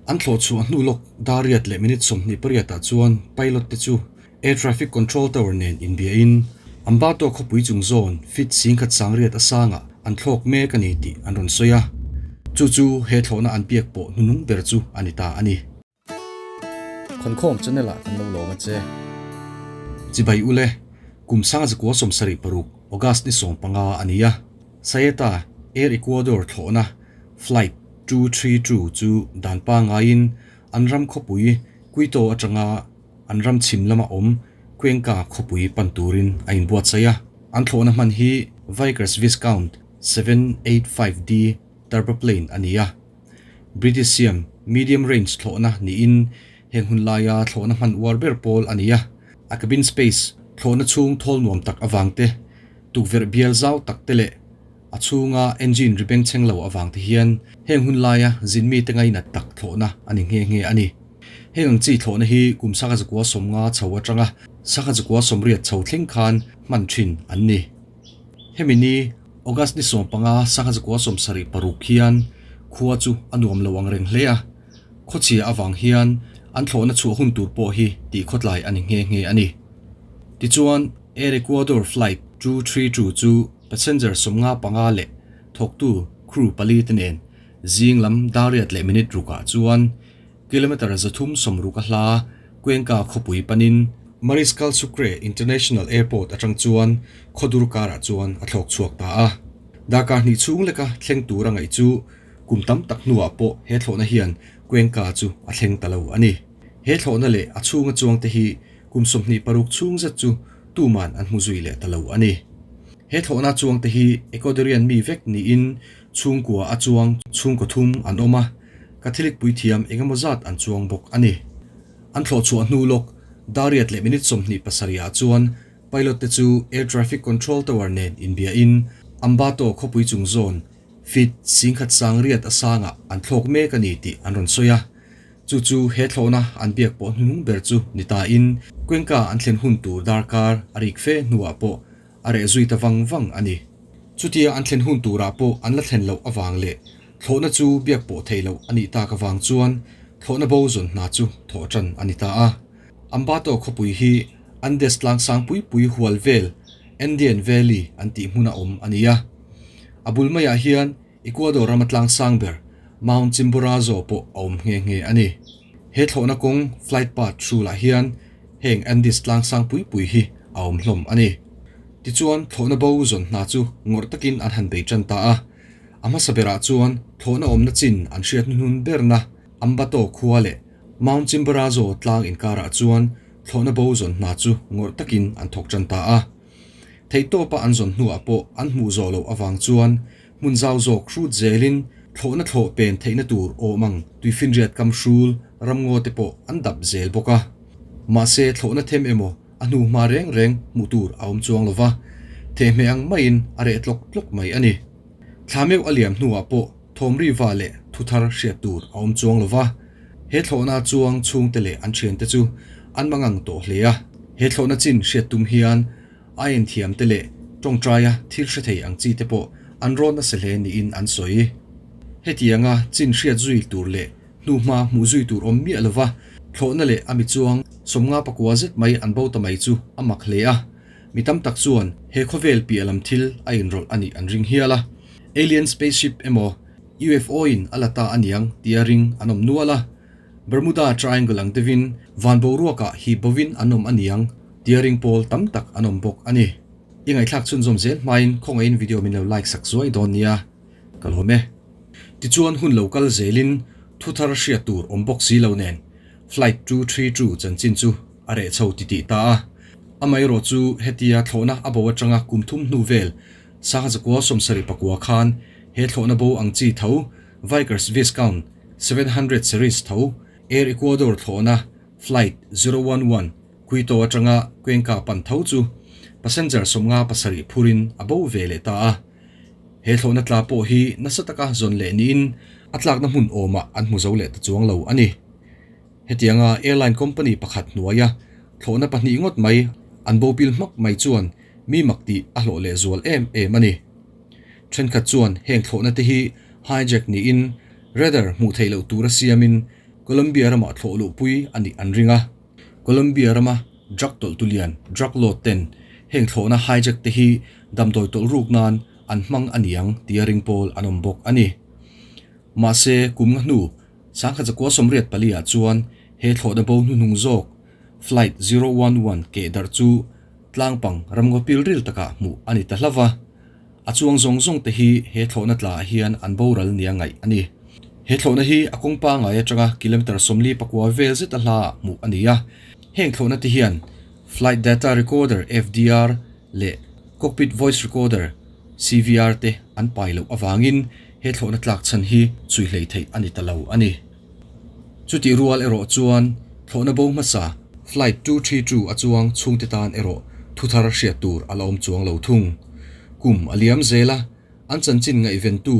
An thlawh chhuah hnu lawk dar riat leh minute 28 ah chuan pilot te chu Air Traffic Control Tower nen inbiahin Ambato khawpui chung zawn feet 10,100 a sangah an thlawk mek a ni tih an rawn sawi a. Chu chu he thlawhna an biak pawh hnuhnung ber chu a ni ta a ni. Khawnkhawm channel ah kan lo lawm a che. Chibai ule, kum 1976 August ni 15 a ni a, Saeta Air Ecuador thlawhna flight 232 chu dan pangaiin an ram khawpui Quito atanga an ram chhim lama awm Cuenca khawpui pan turin a inbuatsaih a. An thlawhna hman hi Vickers Viscount 785D turboplane a ni a. British siam medium range thlawhna niin heng hun laia thlawhna hman uar ber pawl a ni a. A cabin space thlawhna chhung thawl nuam tak avang te, tukverh bial zau tak te leh a chhunga engine ri bengchheng lo avang te hian heng hun laia zin mite ngainat tak thlawhna a ni nghe nghe a ni. Heng ang chi thlawhna hi kum 1950 chho atanga 1980 chho thleng khan hman thin an ni. Hemi ni August ni 15 1976 hian khua chu a nuam lo ang reng hle a, khawchhia avang hian an thlawhna chhuah hun tur pawh hi tih khawtlai a ni nghe nghe a ni. Tichuan, Air Ecuador flight 232 chu passenger 55 leh thawktu crew pali te nen zing lam dar riat leh minute rukah chuan kilometre 360 a hla Cuenca khawpui panin Mariscal Sucre International Airport atang chuan khawdur karah chuan a thlawk chhuak ta a. Darkar hnih chhung leka thleng tur a ngaih chu kum tam tak hnuah pawh he thlawhna hian Cuenca chu a thleng ta lo a ni. He thlawhna leh a chhunga chuang te hi kum 26 chhung zet chu tuman an hmu zui leh ta lo a ni. He thlawhna chuang te hi Ecuadorian mi vek niin chhungkua a chuang chhungkaw thum an awm a, Catholic puithiam engemaw zat an chuang bawk a ni. An thlawh chhuah hnu lawk dar riat leh minute 27 ah chuan pilot te chu Air Traffic Control Tower nen inbiahin Ambato khawpui chung zawn feet 10,100 a sangah an thlawk mek a ni tih an rawn sawi a. Chu chu he thlawhna an biak pawh hnuhnung ber chu ni tain Cuenca an thlen hun tur darkar a rik fe hnuah pawh a reh zui ta vang vang a ni. Chutia an thlen hun turah pawh an la thlen loh avang leh thlawhna chu biak pawh theih loh a nih tak avang chuan thlawhna bo zawn hna chu thawh tan a ni ta a. Ambato khawpui hi Andes tlang sang pui pui hual vel Andean Valley an tih hmuna awm a ni a. A bul maiah hian Ecuador rama tlang sang ber Mount Chimborazo pawh a awm nghe nghe a ni. He thlawhna kawng flight path hrulah hian heng Andes tlang sang pui pui hi a awm hlawm a ni. Tichuan thlawhna bo zawn hna chu ngawrh takin an han bei tan ta a. A hmasa berah chuan thlawhna awmna chin an hriat hnuhnun berna Ambato khua leh Mount Chimborazo tlang inkarah chuan thlawhna bo zawn hna chu ngawrh takin an thawk tan ta a. Theihtawpa an zawn hnuah pawh an hmuh zawh loh avang chuan hmun zau zawk hrut zelin thlawhna thlawh pen theihna tur awm ang tuifinriat kam hrul ramngaw te pawh an dap zel bawk a. Mahse thlawhna them emaw a hnu hma reng reng hmuh tur a awm chuang lova, thehmeh ang maiin a reh tlawk tlawk mai a ni. Thla meuh a liam hnuah pawh thawmri va leh thuthar hriat tur a awm chuang lova, he thlawhna chuang chhungte leh an thiante chu an mangang tawh hle a. He thlawhna chin hriat tum hian a enthiam te leh tawngtaia thil hre thei ang chi te pawh an rawn nasa hle niin an sawi. Hetianga chin hriat zui tur leh hnu hma hmuh zui tur awm miah lova thlawhna leh a mi chuang 54 zet mai an bo ta mai chu a mak hle a. Mi tam tak chuan he khawvel piah lam thil a inrawlh a nih an ring hial a. Alien spaceship emaw UFO in a la ta a niang tia ring an awm nual a. Bermuda Triangle ang deuhin van boruakah hi bovin an awm a niang tia ring pawl tam tak an awm bawk a ni. I ngaihthlak chhunzawm zel hmain khawngaihin video min lo like sak zuai dawn nia. Ka lawm e. Tichuan hun lo kal zelin thuthar hriat tur awm bawk si lo nen flight 232 chanchin chu a reh chho titih ta a. Amaherawh chu hetia thlawhna a bo atanga kum thum hnu vel 1979 khan he thlawhna bo ang chi tho Vickers Viscount 700 series tho Air Ecuador thlawhna flight 011 Quito atanga Cuenca pan tho chu passenger 57 phurin a bo ve leh ta a. He thlawhna tla pawh hi nasa taka zawn leh niin a tlakna hmun awmah an hmu zo leh ta chuang lo a ni. Hetianga airline company pakhat hnuaia thlawhna pahnih ngawt mai an bo pil hmak mai chuan mi mak tih a hlawh leh zual em em a ni. Thenkhat chuan heng thlawhna te hi hijack niin radar hmuh theih loh tura siamin Colombia ramah thlawh luhpui a nih an ring a. Colombia rama drug tawlhtu lian, drug lord ten heng thlawhna hijack te hi damdawi tawlh ruk nan an hmang a niang tia ring pawl an awm bawk a ni. Mahse, kum nga hnu 1984 ah chuan he thlawhna bo hnuhnung zawk Flight 011 keh darh chu tlangpang ramngaw pilril takah hmuh a ni ta hlauh va. A chuang zawng zawng te hi he thlawhna tla ah hian an boral nia ngaih a ni. He thlawhna hi a kawng pangai atanga kilometre 44 vel zet a hla ah hmuh a ni a. Heng thlawhna te hian Flight Data Recorder, FDR, leh Cockpit Voice Recorder, CVR, te an pai loh avangin he thlawhna tlak chhan hi chhui hlei theih a ni ta lo a ni. Chutih rual erawh chuan thlawhna bo hmasa Flight 232 a chuang chhungte tan erawh thuthar hriat tur a la awm chuang lo thung. Kum a liam zel a, an chanchin ngaihventu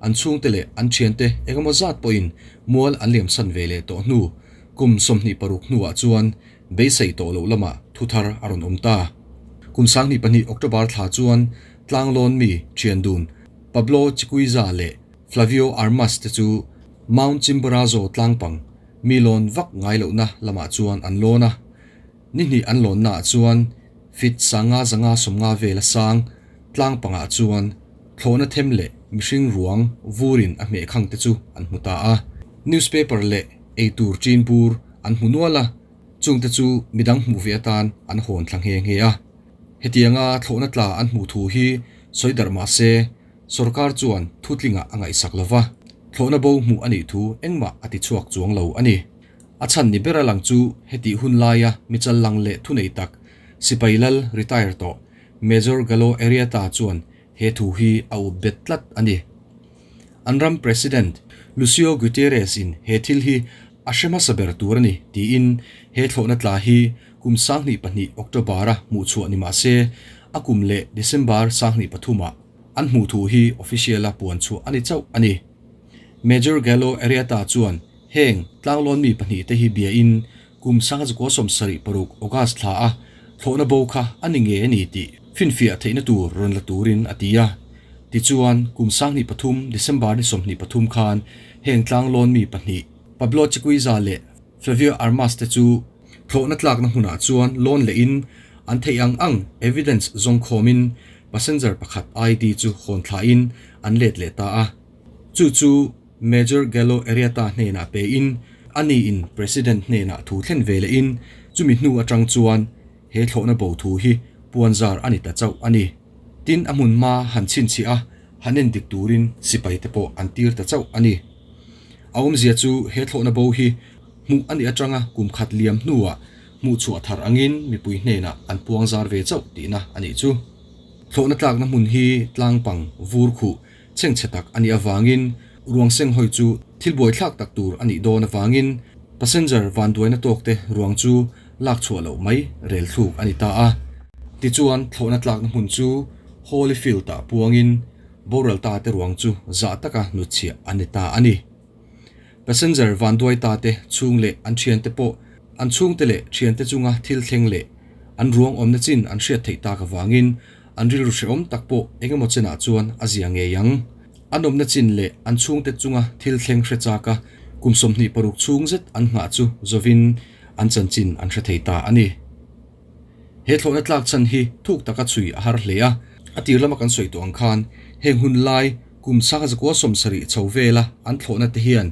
an chhungte leh an thiante engemaw zat pawhin mual an liamsan ve leh tawh hnu kum 26 hnuah chuan beisei tawh loh lamah thuthar a rawn awm ta. Kum 2002 October thla chuan Tlanglawn mi thian dun Pablo Chiquiza leh Flavio Armas te chu Mount Chimborazo tlangpang mi lawn vak ngai lohna lamah chuan an lawn a. Ni hnih an lawnnaah chuan feet 5550 vel a sang tlangpangah chuan thlawhna them leh mihring ruang vurin a hmeh khang te chu an hmu ta a. Newspaper leh eitur chin bur an hmu nual a, chungte chu midang hmuh ve atan an hawn thla nghe nghe a. Hetianga thlawhna tla an hmuh thu hi sawi darh mah se, Sorkar chuan thutlingah a ngaihsak lo va, thlawhna bo hmuh a nih thu engmah a ti chhuak chuang lo a ni. A chhan ni ber a lang chu hetih hun laia michal lang leh thunei tak, sipai lal retire tawh Major Galo Arrieta chuan he thu hi a up bet tlat a ni. An ram President Lucio Guterres in he thil hi a hre hmasa ber tur a ni tiin he thlawhna tla hi kum 2002 October a hmuhchhuah ni mah se a kum leh December 2003 ah an hmuh thu hi official a puan chhuah a ni chauh a ni. Major Galo Arrieta chuan heng tlanglawn mi pahnih te hi bia in kum 1976 August thla a thlawhna bo kha a ni nge a ni tih finfiah theihna tur rawn la turin a ti a. Tichuan, kum 2003 December ni 23 khan heng tlanglawn mi pahnih Pablo Chiquiza leh Flavio Armas te chu thlawhna tlakna hmunah chuan lawn leh in an theih ang ang evidence zawng khawmin passenger pakhat ID chu hawn thla in an let leh ta a. Chu chu Major Galo Arrieta hnenah pe in a ni in President hnenah thu thlen ve leh in chumi hnu atang chuan he thlawhna bo thu hi puanzar a ni ta chauh a ni. Tin a hmun hma han chhinchhiah a, han en dik turin sipai te pawh an tir ta chauh a ni. A awmzia chu he thlawhna bo hi hmuh a nih atanga kum khat liam hnuah hmuhchhuah thar angin mipui hnenah an puangzar ve chauh tihna a nih chu. Thlawhna tlakna hmun hi tlangpang vur khuh chhengchhe tak a nih avangin ruang seng hawi chu thil buaithlak tak tur a nih dawn avangin passenger vanduaina tawkte ruang chu lak chhuah loh mai rel thluk a ni ta a. Tichuan thlawhna tlakna hmun chu Holyfield ah puangin boral ta te ruang chu zah taka hnutchhiah a ni ta a ni. Passenger vanduai ta te chhung leh an thiante pawh an chhungte leh thiante chunga thil thleng leh an ruang awmna chin an hriat theih tak avangin an rilru hrehawm tak pawh engemaw chenah chuan a zia ngei ang. An awmna chin leh an chhungte chunga thil thleng hre chak a, kum 26 chhung zet an nghah chu zovin an chanchin an hre thei ta a ni. He thlawhna tlak chhan hi thuk taka chhui a har hle a, a tir lama kan sawi tawh ang khan heng hun lai kum 1970 chho vela an thlawhna te hian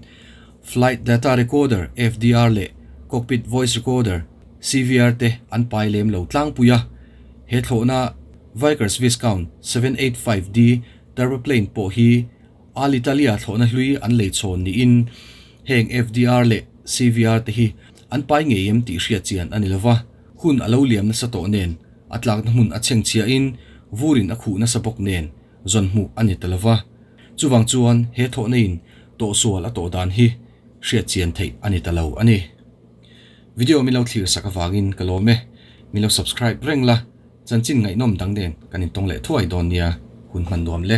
Flight Data Recorder, FDR, leh Cockpit Voice Recorder, CVR, te an pai lem lo tlangpui a. He thlawhna Vickers Viscount 785D Turboplane pawh hi Alitalia thlawhna hlui an lei chhawn niin heng FDR leh CVR te hi an pai ngei em tih hriat chian a ni lova, hun a lo liam nasa tawh nen a tlakna hmun a chhengchhiahin vurin a khuh nasa bawk nen zawn hmuh a ni ta lova. Chuvang chuan he thawhna in tawhsual a tawh dan hi hriat chian theih a ni ta lo a ni. Video min lo thlir sak avangin ka lawm e. Min lo subscribe reng la, chanchin ngaihnawm dang nen kan intawng leh thuai dawn nia, hun hman nuam le.